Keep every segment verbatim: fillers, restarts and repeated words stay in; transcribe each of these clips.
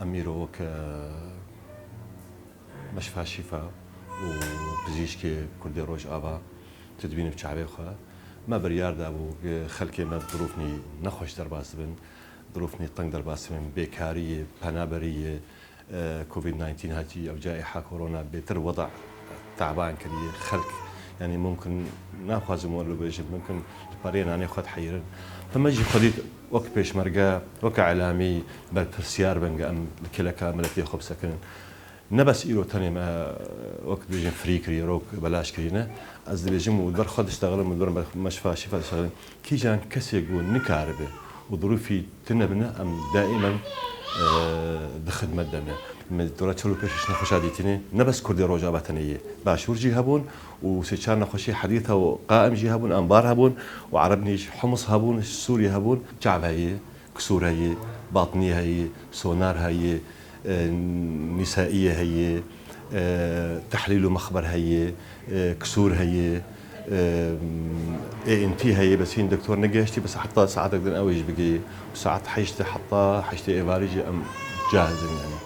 Em îro wek, e, Meşfa Şîfa û pizîşkê Kurdê Rojava, tu dibînî bi çavê xwe. Me biryar dabû, e, xelkê me di dirûfnî nexweş derbas dibin, dirûfnî teng derbas dibin, bêkarî ye, penaberî ye, e, Covid nineteen hatî, ev caîha korona bêtir weda taban kiriye. Xelk, yanî mumkin naxwazim we li bêjim, mumkin li perê nanê xwe diheyirin. Heme jî xwedî wek pêşmerge, wek elamî berpirsiyar bin, em li kêleka miletê xwe bisekinin. Ne bes îro tenê me, wek dibêjin, free kiriye, rok belaş kiriye, ne. Ez dibêjim û ber xwe diştexilim û ber Meşfa Şîfa diştexilim. Kîjan kesê ku nikaribe û dirûfî tune bine, em daîmen, e, di xidmet de ne. Me dora çel û pênc şeş nexweşa dîtine, ne bes Kurdê Rojava tenê yê. Başûr jî hebûn û sê çar nexweşê hedîta û qaim jî hebûn, enbar hebûn û erebnî jî, humus hebûn, Sûrî hebûn, çav heye, kisûr heye, batnî heye, sonar heye, e, nîsaîye heye, e, tehlîl û mexber heye, e, kisûr heye, e, E N T heye, bes hîn doktor negihiştî, bes heta saetek din ew ê jî bigihî. Saet heştê heta heştê êvarî jî em cahiz in, yanî.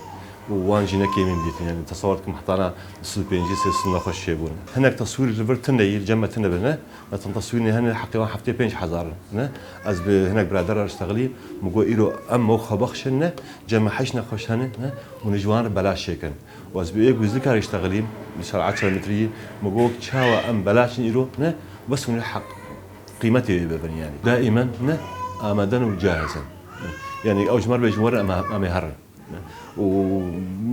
Û wan jî ne kêmî min dîtin, yanî tesewwur dikim hetana du sed û pêncî sê sed nexweş çêbûn. Hinek teswîr li vir tune yî, li cem me tune bine. Mesela teswîrê hene heqê wan heftê pênc hezar in, ne? Ez bi hinek birader re diştexilîm, min got îro em wek xwe bexşin, ne? Cem me heşt nexweş hene, ne? Hûn ji wan re belaş çêkin. Û ez bi êk wî zikar diştexilîm, mesela çar metrî, min got çawa em belaş in îro, ne? Bes hûn ê heq qîmetê wê bibin, yanî. Daîmen, ne? Amade ne û cahiz in. Yanî ew ji me re bêjin werin, em, em ê herin. Û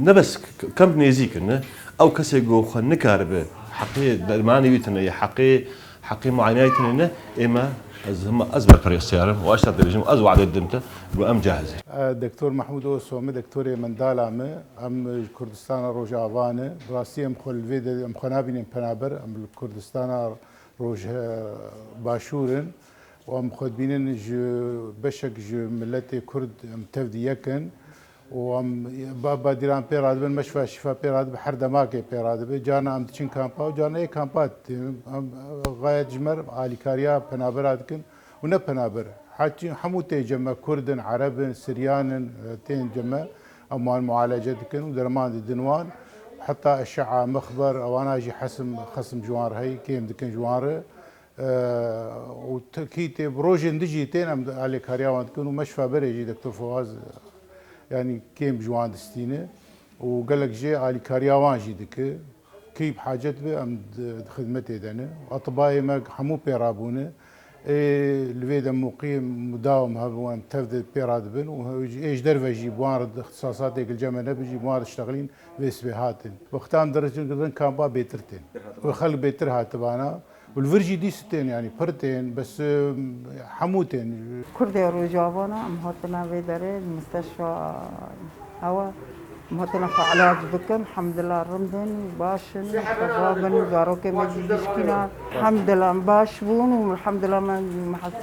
ne bes k-, kemp nêzîk in, ne? Ew kesê ku xwe nikaribe, heqê dermanê wî tune ye, heqê, heqê muayeneyê tune ne, ê me, ez hema, ez berpirsiyar im û ez te dibêjim, ez wade didim te, ku em cahiz in. E, Doktor Mehmûd Osomi, doktorê mendala me, em ji Kurdistana Rojava ne. Bi rastî em xwe li vê de, em xwe nabînin penaber, em li Kurdistana Roj, e, Başûr in û em xwe dibînin ji beşek ji miletê Kurd em tev di yek in. Û em ba, badîran pê radibin, meşfa şîfa pê radibe, her demakê pê radibe. Carna em diçin kampa û carna ê kampa tê. Em, em, xayet ji me re alîkariya penabera dikin û ne penaber. Heçî hemû tê cem me, Kurd in, Ereb in, Siryan in, e, tên cem me. Em wan mualece dikin û derman didin wan. Heta eşe'a, mexber, ewana jî hesim, xesim ji wan re heye, kêm dikin ji wan re. Eee, û tekî tê bi rojên din jî tên em alîkariya wan dikin û meşfa berê jî Doktor Fawaz, yanî kêm ji wan distîne û gelek jê alîkariya wan jî dike. Kî bi hacet be em di, di xidmetê de ne. Etibayê me hemû pê rabûne. Ê li vê de muqîm mudawim hebû em tev de pê radibin û ê ji derve jî bi wan re di îxtisasatê gilce me nebin jî bi wan re diştexilîn vê sibê hatin. Wexta em dirijin kampa bêtir tên. Û xelk bêtir hatibana. Û li vir jî dîs tên, yanî pir tên, bes, e, hemû tên. Kurdê Rojava ne, em hatine vê derê, li misteşfa hewa, em hatine xwe ilac bikin, hemdila rind in, baş in, xebab in, zarokê me jî gişkî ne. Hemdila em baş bûn û hemdila me,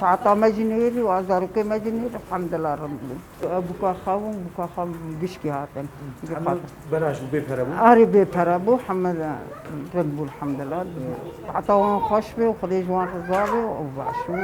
saeta me jî nêrî û zarokê me jî nêrî, hemdila rind bûn. Ew bûka xwe bûn, bûka xwe gişkî hatin. Hemû belaş bû, bê pere bû? Arê bê pere bû, heme de rind bû, elhamdulillah. Heta wan xweş bê û Xwedê ji wan riza bê û baş bû.